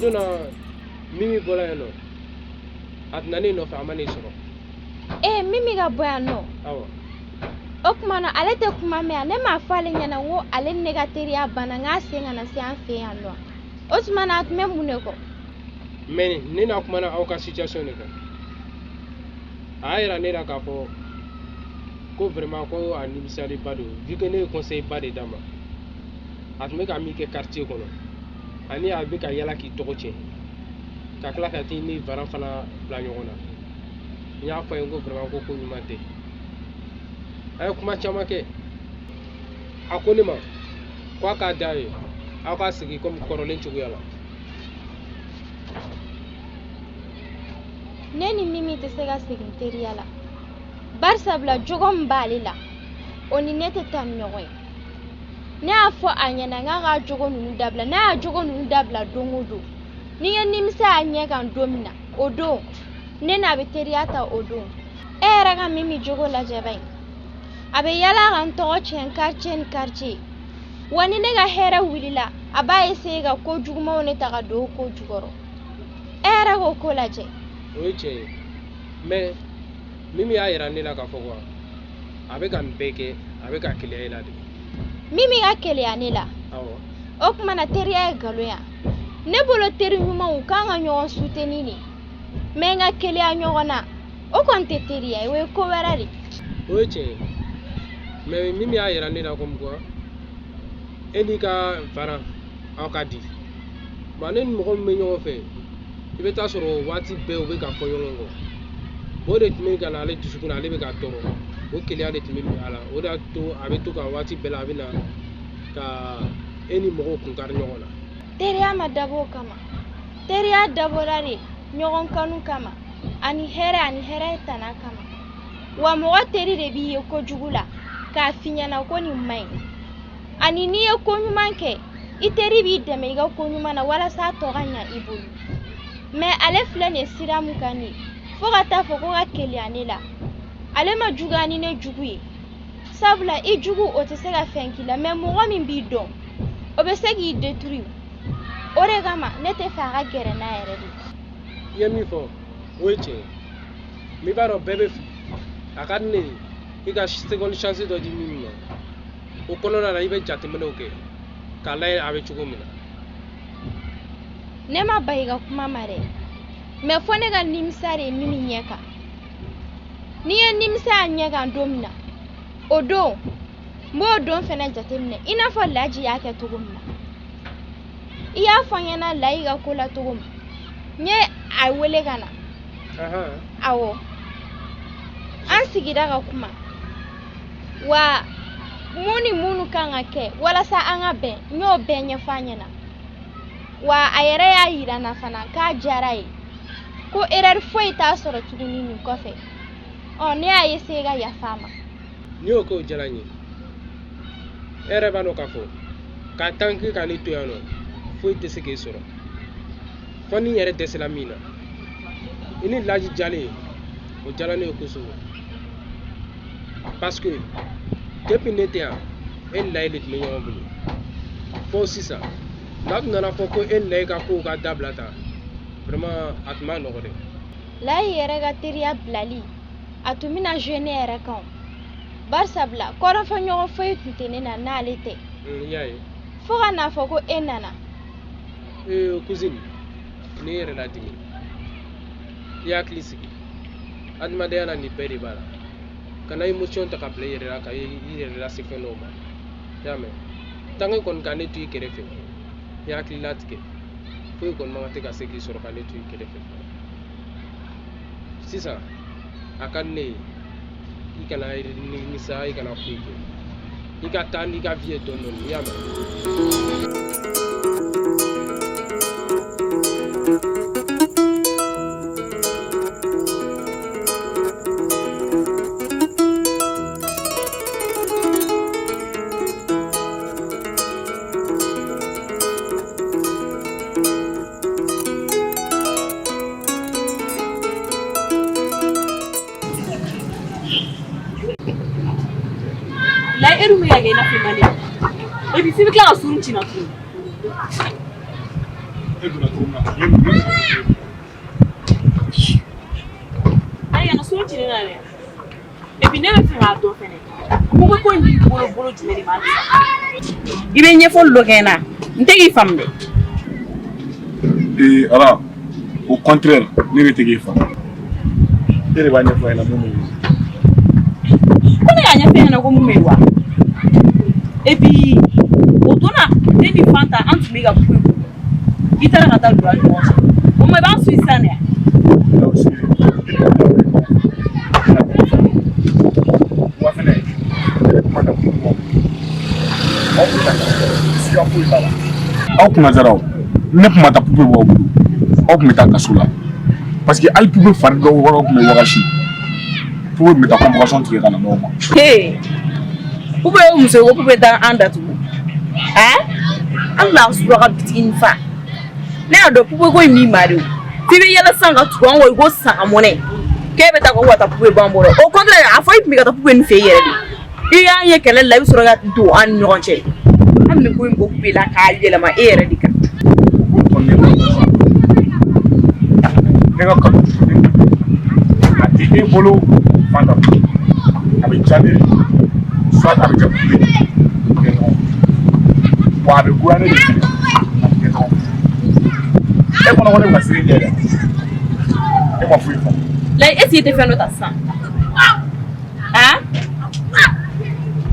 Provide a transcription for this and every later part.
don na Mimi bɔra yan nɔ, a tun nan'i nɔfɛ, a ma n'i sɔrɔ. Ee, Mimi ka bɔ yan nɔ? Awɔ. O tuma na ale tɛ kuma mɛn yan. Ne m'a fɔ ale ɲɛna ko ale ni ne ka teriya banna, n k'a sen kana se an fɛ yan nɔ. O tuma na a tun bɛ mun de kɔ? Mais ne n'a kumana aw ka situation de kan. A y'a yira ne la k'a fɔ ko vraiment ko a nimisaliba don, vu que ne ye conseil ba de d'a ma. A tun bɛ ka min kɛ quartier kɔnɔ, ani a bɛ ka yala k'i tɔgɔ tiɲɛ, ka tila ka t'i ni Varan fana bila ɲɔgɔn na. N y'a fɔ a ye ko vraiment ko ko ɲuman tɛ. A ye kuma caman kɛ. A ko ne ma ko a k'a d'a ye, aw k'a sigi komi kɔrɔlen cogoya la. Ne ni Mimi tɛ se ka segin teriya la, barisabula jogo min b'ale la, o ni ne tɛ taa ni ɲɔgɔn ye. Ne y'a fɔ a ɲɛna n k'a ka jogo ninnu dabila. N'a y'a jogo ninnu dabila don o don, ni n ye nimisa a ɲɛ kan don min na, o don ne n'a bɛ teriya ta. O don e yɛrɛ ka Mimi jogo lajɛ ba in, a bɛ yala ka n tɔgɔ tiɲɛ quartier ni quartier. Wa ni ne ka hɛrɛ wulila, a b'a essayer ka ko jugumanw ne ta ka don o ko jukɔrɔ. E yɛrɛ k'o ko lajɛ. O ye tiɲɛ ye, mais Mimi y'a yira ne la k'a fɔ quoi, a bɛ ka nin bɛɛ kɛ, a bɛ ka keleya i la de. Mimi ka keleya ne la? Awɔ. O tuma na teriya ye nkalon ya ne bolo. Teri ɲumanw kan ka ɲɔgɔn soutenir de, mais n ka keleya ɲɔgɔn na, o kɔni tɛ teriya ye, o ye ko wɛrɛ de. O ye tiɲɛ ye, mais Mimi y'a yira ne la comme quoi e n'i ka Varan aw ka di. Bon, ne ni mɔgɔ min bɛ ɲɔgɔn fɛ, i bɛ taa sɔrɔ waati bɛɛ u bɛ ka fɔ ɲɔgɔn kɔ. O de tun bɛ ka na ale dusukun na, ale bɛ ka tɔɔrɔ. O keleya de tun bɛ a la. O de y'a to a bɛ to ka waati bɛɛ la, a bɛ na ka e ni mɔgɔw kun kari ɲɔgɔn na. Teriya ma dabɔ o kama. Teriya dabɔra de ɲɔgɔn kanu kama, ani hɛrɛ, ani hɛrɛ tana kama. Wa mɔgɔ teri de b'i ye kojugu la k'a f'i ɲɛna ko nin man ɲi, ani n'i ye ko ɲuman kɛ, i teri b'i dɛmɛ i ka ko ɲuman na walasa a tɔ ka ɲa i bolo. Mais ale filɛ nin ye sira mun kan nin ye, fo ka taa fɔ ko ka keleya ne la, ale ma juguya ni ne jugu ye, sabula i jugu o tɛ se ka fɛn k'i la, mais mɔgɔ min b'i dɔn, o bɛ se k'i détruire. O de kama ne tɛ fɛ a ka gɛrɛ n'a yɛrɛ de. I ye min fɔ, o ye tiɲɛ ye, mais i b'a dɔn bɛɛ bɛ fili. A ka di ne ye i ka seconde chance dɔ di Mimi ma. O kɔnɔna na, i bɛ jateminɛw kɛ k'a lajɛ a bɛ cogo min na. Ne ma ban i ka kuma ma dɛ, mais fo ne ka nimisa de ye Mimi ɲɛ kan. N'i ye nimisa a ɲɛ kan don min na, o don n b'o don fɛnɛ jateminɛ, i n'a fɔ Laji y'a kɛ cogo min na. I y'a fɔ n ɲɛna Layi ka ko la cogo min, n ye a wele ka na. Awɔ, an sigira ka kuma wa mun ni minnu kan ka kɛ walasa an ka bɛn, n y'o bɛɛ ɲɛfɔ a ɲɛna. Wa a yɛrɛ y'a yira n na fana k'a diyara ye, ko erreur foyi t'a sɔrɔ tuguni nin kɔfɛ. Ɔ, ne y'a essayer ka yafa a ma. N'i y'o kɛ, o diyara n ye. E yɛrɛ b'a dɔn k'a fɔ ka tant que ka ne to yan nɔ, foyi tɛ se k'e sɔrɔ fo ni n yɛrɛ dɛsɛla min na. I ni Laji jalen, o diyara ne ye kosɛbɛ, parce que depuis ne tɛ yan, e ni Layi de tun bɛ ɲɔgɔn bolo fo sisan. N'a tun nana fɔ ko e ni Layi ka kow ka dabila tan, vraiment a tun ma nɔgɔ dɛ. Layi yɛrɛ ka teriya bilali, a tun bɛna jouer ne yɛrɛ kan o, barisabula kɔrɔfɔɲɔgɔn foyi tun tɛ ne na n'ale tɛ. I y'a ye. Fo ka n'a fɔ ko e nana. Ee cousine, ne yɛrɛ ladimi, i hakili sigi. Adamadenya la, nin bɛɛ de b'a la. Kana émotion ta ka bila i yɛrɛ la, ka i yɛrɛ lase fɛn dɔw ma. I y'a mɛn? Tant que kɔni ka ne to i kɛrɛfɛ, i hakili latigɛ, foyi kɔni man kan tɛ ka se k'i sɔrɔ ka ne to i kɛrɛfɛ. Sisan a ka di ne ye i kana nimisa, i kana foyi kɛ, i ka taa n'i ka vie ye dɔɔni dɔɔni. I y'a mɛn? La e dun bɛ ka kɛ i n'a fɔ i ma ne. Et puis f'i bɛ tila ka surun ci n na tuguni. E donna cogo min na, e donna. Ayi, kana so ci ne na dɛ. Et puis ne bɛ fɛ k'a dɔn fɛnɛ. Ko bɛ ko in b'i bolo bolo jumɛn de b'a la? I bɛ ɲɛfɔli dɔ kɛ n na. N tɛ k'i faamu dɛ. Ee Ala, au contraire, ne de tɛ k'e faamu. E de b'a ɲɛfɔ a ɲɛna mun bɛ yen. Ko ne y'a ɲɛfɔ e ɲɛna ko mun bɛ yen wa? Et puis o donna ne ni Fanta an tun bɛ ka kuyi kun. I taara ka taa don an ni ɲɔgɔn cɛ. O ma i b'an su sisan de. Wa fɛnɛ, ne kuma ta kuma. Aw kun ta siga foyi t'a la. Aw kunna jara o. Ne kun ma taa Pupe bɔ aw bolo. Aw kun bɛ taa kaso la. Parce que hali Pupe fari dɔw wɔrɔ kun bɛ wagasi. Pupe kun bɛ taa convocation tigɛ ka na n'aw ma. Hey, Pupe ye muso ye ko Pupe taa an datugu. Hein? An bɛna suraka bitigi nin fa. Ne y'a dɔn Pupe ko in b'i ma de o. F'i bɛ yɛlɛ sisan ka tugu an kɔ i ko saga mɔnɛ. K'e bɛ taa ko ka taa Pupe bɔ an bolo. Au contraire, a fɔ i tun bɛ ka taa Pupe nin fɛ i yɛrɛ de. I y'an ye kɛlɛ la i bɛ sɔrɔ ka don an ni ɲɔgɔn cɛ. An bɛ ko in bɔ Pupe la k'a yɛlɛma e yɛrɛ de kan. Ne ka kanu a tɛ e bolo Fanta bolo. A bɛ diya ne de soit a bɛ diya Pupe de kɛ ɲɔgɔn fɛ. Wa a bɛ goya ne de fɛnɛ a bɛ kɛ ɲɔgɔn fɛ. E kɔnɔ ko ne bɛ ka siri kɛ dɛ. E ma foyi faamu. Layi, est-ce que i tɛ fɛn dɔ ta sisan? Han?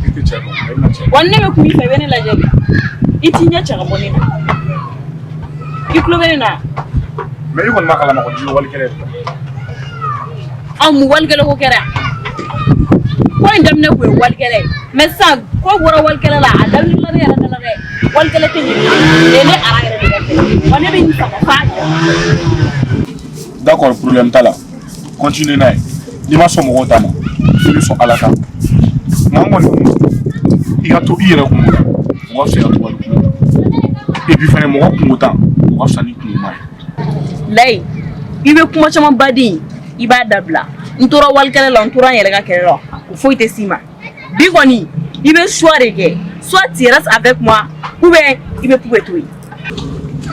I tɛ cɛ dɔn, i bɛna cɛ. Wa ni ne bɛ kuma i fɛ i bɛ ne lajɛ de. I t'i ɲɛ cɛ ka bɔ ne na. I tulo bɛ ne na? Mais i kɔni ma kalama ko diɲɛ wali kɛlɛ de la. An mun walikɛlɛ ko kɛra? Ko in daminɛ kun ye walikɛlɛ ye. Mais sisan ko bɔra walikɛlɛ la, a daminɛ la ne yɛrɛ da la dɛ. Walikɛlɛ tɛ ɲɛ. Nin ye ne ara yɛrɛ de ka kɛlɛ. Wa ne bɛ nin sama f'a dan. D'accord, problème t'a la. Continue n'a ye. N'i ma sɔn mɔgɔw ta ma, i bɛ sɔn Ala ta ma. Nka n kɔni i ka to i yɛrɛ kungo la, o ka fisa i ka to wali kungo la. Et puis fɛnɛ mɔgɔ kungo tan, o ka fisa ni kungo ma ye. Layi, i bɛ kuma caman baden i b'a dabila. N tora walikɛlɛ la, n tora n yɛrɛ ka kɛlɛ la, o foyi tɛ s'i ma. Bi kɔni, i bɛ choix de kɛ. Soit tu restes avec moi, ou bien i bɛ Pupe to yen.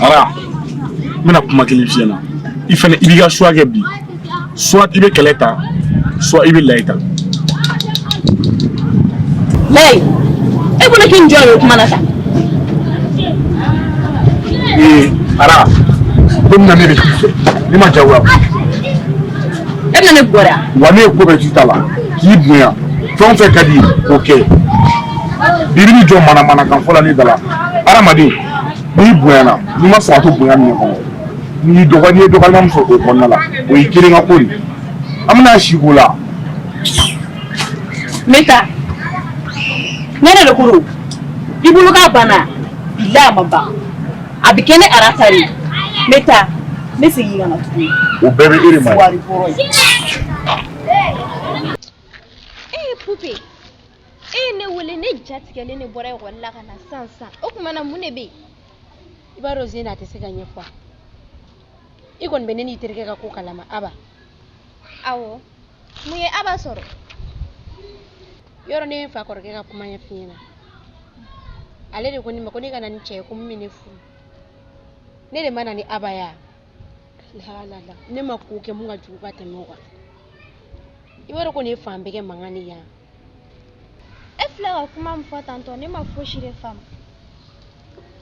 Ara, n bɛna kuma kelen f'i ɲɛna. I fɛnɛ i b'i ka choix kɛ bi. Soit i bɛ kɛlɛ ta, soit i bɛ layi ta. Layi, e bolo k'i jɔ de kuma na sa. Ee Ara, don min na ne de k'i fɛ, ne ma jagoya. E bɛna ne bugɔ de wa? Wa ne ye ko bɛɛ k'i ta la, k'i bonya, fɛn o fɛn ka di ye, k'o kɛ. Bi i b'i jɔ manamanakan fɔ la ne da la. Hadamaden, n'i bonyana, n'i ma sɔn ka to bonya min kɔnɔ, n'i dɔgɔ n'i ye dɔgɔyalima min sɔrɔ o kɔnɔna la, o y'i kelen ka ko de ye. An bɛna si k'o la. N bɛ taa. Ne yɛrɛ de ko don. I bolo k'a banna, bilahi a ma ban. A bɛ kɛ ne ara ta de ye. N bɛ taa. N bɛ segin ka na tuguni. O bɛɛ bɛ e de ma. Wari bɔrɔ ye. E Pupe, e ye ne wele ne ja tigɛlen de bɔra ekɔli la ka na sisan sisan. O tuma na mun de bɛ yen? I b'a dɔn Zena a tɛ se ka ɲɛfɔ. I kɔni bɛ ne n'i terikɛ ka ko kalama Aba. Awɔ. Mun ye Aba sɔrɔ? Yɔrɔ ne ye n fa kɔrɔkɛ ka kuma ɲɛf'i ɲɛna. Ale de ko ne ma ko ne ka na ni cɛ ye ko min bɛ ne furu. Ne de ma na ni Aba ye. La la la. Ne ma ko kɛ mun ka jugu ka tɛmɛ o kan. I b'a dɔn ko nin ye fan bɛɛ kɛ mankan de ye yan. E filɛ ka kuma min fɔ tantɔ ne ma fosi de faamu.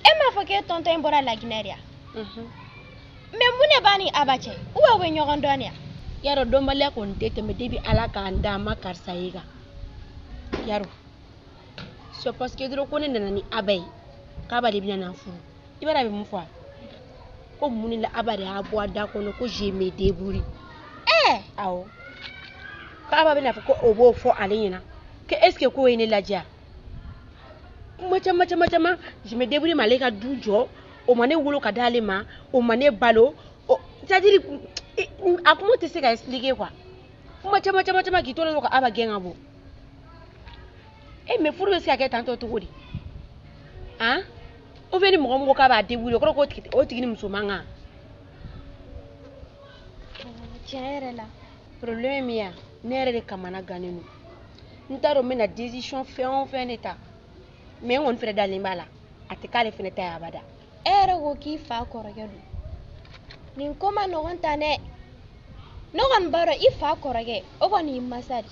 E m'a fɔ k'e tɔntɔn in bɔra Laginɛ de ya? Mais mun de b'a ni Aba cɛ? Ou bien u bɛ ɲɔgɔn dɔn de ya? Yarɔ dɔnbaliya kɔni tɛ tɛmɛ depi Ala k'an da ma karisa ye kan. Yarɔ. C'est parce que dɔrɔn ko ne nana ni Aba ye k'Aba de bɛna na furu. I b'a dɔn a bɛ mun fɔ wa? Ko mun de la Aba de y'a bɔ a da kɔnɔ ko je me débrouille. Ɛɛ! Awɔ. Ko Aba bɛna fɔ ko o b'o fɔ ale ɲɛna. Ko est ce que k'o ye ne ladiya? Kuma caman caman caman je me débrouille ma ale ka du jɔ. O ma ne wolo ka d'ale ma, o ma ne balo. O c'est à dire a kuma tɛ se ka expliquer quoi. Kuma caman caman caman k'i to la ka Aba gɛn ka bɔ. E mais furu bɛ se ka kɛ tantɔ cogo di? Han? Ou bien ni mɔgɔ min ko k'a b'a débrouiller o kɔrɔ ko o tigi ni muso man kan. Tiɲɛ yɛrɛ la. Problème ye min ye ne yɛrɛ de kamana gannen don. N t'a dɔn n bɛna décision fɛn o fɛn de ta. Mais n kɔni fɛnɛ dalen b'a la. A tɛ k'ale fɛnɛ ta ye abada. E yɛrɛ ko k'i fa kɔrɔkɛ don. Nin ko ma nɔgɔn tan dɛ. Ne kɔni b'a dɔn i fa kɔrɔkɛ, o kɔni y'i masa de.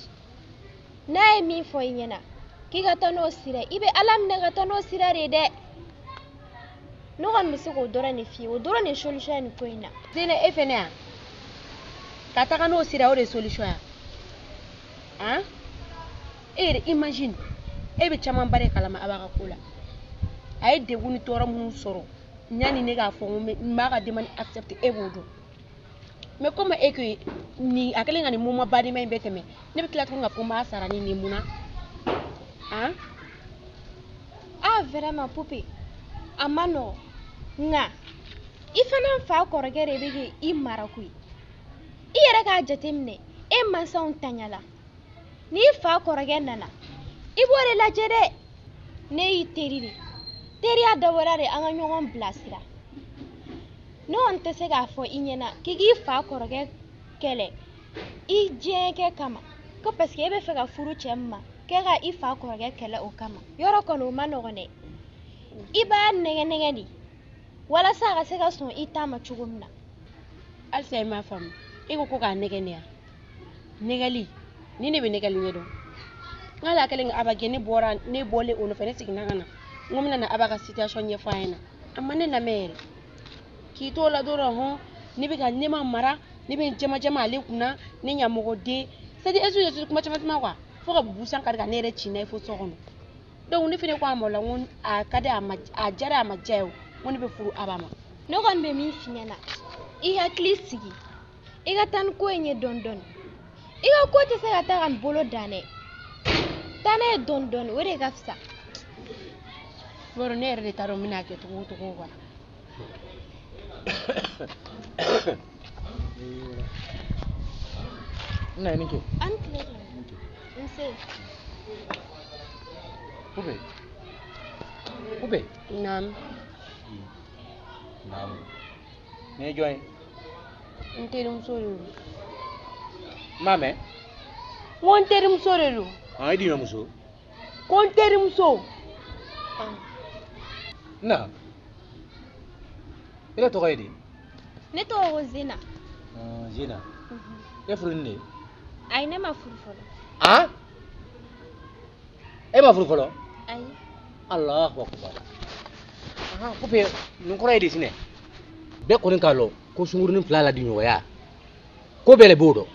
N'a ye min fɔ i ɲɛna k'i ka taa n'o sira ye, i bɛ Ala minɛ ka taa n'o sira de ye dɛ. Ne kɔni bɛ se k'o dɔrɔn de f'i ye, o dɔrɔn de ye solution ye nin ko in na. Zena e fɛnɛ yan ka taga n'o sira o de ye solution ya han e yɛrɛ imagine e bɛ camanba de kalama a b'a ka ko la a ye degun ni tɔɔrɔ minnu sɔrɔ yanni ne k'a fɔ n ko n b'a ka demande accepter e b'o dɔn mais comme e ko nin a kɛlen ka nin moment badenma in bɛɛ tɛmɛ ne bɛ tila tuguni k'a fɔ n b'a sara ni nin mun na han. Ah vraiment Poupée, a ma nɔgɔn nka i fana fa kɔrɔkɛ de bɛ k'i mara koyi. I yɛrɛ k'a jateminɛ e mansaw tanyala n'i fa kɔrɔkɛ nana i b'o de lajɛ dɛ. Ne y'i teri de, teriya dabɔra de an ka ɲɔgɔn bilasira. Ne kɔni tɛ se k'a fɔ i ɲɛna k'i k'i fa kɔrɔkɛ kɛlɛ i diɲɛkɛ kama ko parce que e bɛ fɛ ka furu cɛ min ma k'e ka i fa kɔrɔkɛ kɛlɛ o kama. Yɔrɔ kɔni o ma nɔgɔn dɛ. I b'a nɛgɛ nɛgɛ de walasa a ka se ka sɔn i ta ma cogo min na. Halisa i m'a faamu e ko k'a nɛgɛ ne ya nɛgɛli ni ne bɛ nɛgɛli ɲɛdɔn n k'ale kɛlen ka Aba gɛn ne bɔra ne bɔlen o nɔfɛ ne seginna ka na n ko n bɛna na Aba ka situation ɲɛfɔ a ɲɛna a ma ne lamɛn yɛrɛ k'i t'o la dɔrɔn hɔn ne bɛ ka ne ma mara ne bɛ n jama jama ale kunna ne ɲamɔgɔden c'est à dire est kuma caman caman quoi fo ka busan kari ka ne yɛrɛ ci n'a ye fo so kɔnɔ donc ne fɛnɛ ko a ma o la n ko a ka di a ma a diyara a ma diya ye o n ko ne bɛ furu Aba ma. Ne kɔni bɛ min f'i ɲɛna i hakili sigi i ka taa ni ko in ye dɔɔni dɔɔni. I ka ko tɛ se ka taa ka nin bolo dan dɛ. Taa n'a ye dɔɔni dɔɔni o de ka fisa. I b'a dɔn ne yɛrɛ de t'a dɔn n bɛna kɛ cogo o cogo quoi. Na ni ke. An tile nse. Poupée. Poupée. Naam. Naam. Nin ye jɔn ye? N terimuso de don. N m'a mɛn. N ko n terimuso de don. Ah, i diɲɛmuso. Ko n terimuso. Na. E tɔgɔ ye di? Ne tɔgɔ ko Zena. Ah, Zena. E furu ni de? Ayi, ne ma furu fɔlɔ. Ah? E ma furu fɔlɔ? Ayi. Allahu akbar. Ahan, Poupée, nin kɔrɔ ye di sinɛ? Bɛɛ kɔni k'a lɔn ko sunkurunin fila la di ɲɔgɔnya. Ko bɛɛ le b'o dɔn.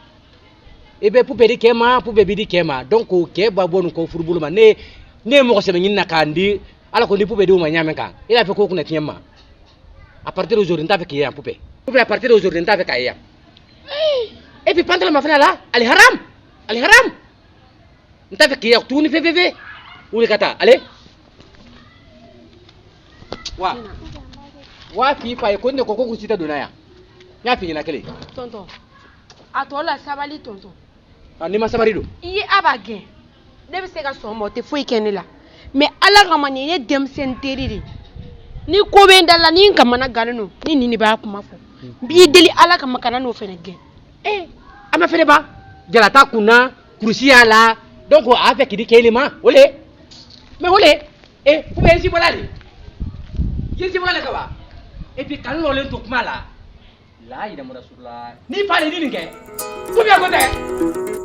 I bɛ Poupée di cɛ ma, Poupée b'i di cɛ ma. Donc cɛ ba bɔ nin kɔ furubolo ma. Ne ye mɔgɔ sɛbɛ ɲini na k'a di Ala ko ni Poupée di o ma ɲa min kan. I y'a fɛ k'o kunna tiɲɛ ma. À partir d'aujourd'hui, n t'a fɛ k'i ye yan Poupée. Poupée, à partir d'aujourd'hui, n t'a fɛ k'a ye yan. Et puis pantalon ma fana la, ali haram. Ali haram. N t'a fɛ k'i ye yan tuguni fe fe fe. Wuli ka taa, allez. Wa. Wa f'i fa ye ko ne ko ko si tɛ donna yan. N y'a f'i ɲɛna kelen. Tonton a tɔ la sabali tonton. Ah, n'i ma sabali don. I ye Aba gɛn ne bɛ se ka sɔn ma o tɛ foyi kɛ ne la mais Ala kama nin ye ne denmisɛnnin teri de ye ni ko bɛ n da la ni n kamana gannen don ni nin de b'a kuma fɔ n b'i deli Ala kama kana n'o fɛnɛ gɛn. Eh, a ma fɛnɛ ba jala t'a kun na kurusi y'a la donc a fɛ k'i di kɛli ma o le mais o le eh Poupée si bɔla de ye si bɔla le ka wa et puis kanu lɔlen to kuma la la yɛrɛ mɔra surula n'i fa de ni nin kɛ Poupée ko tɛ.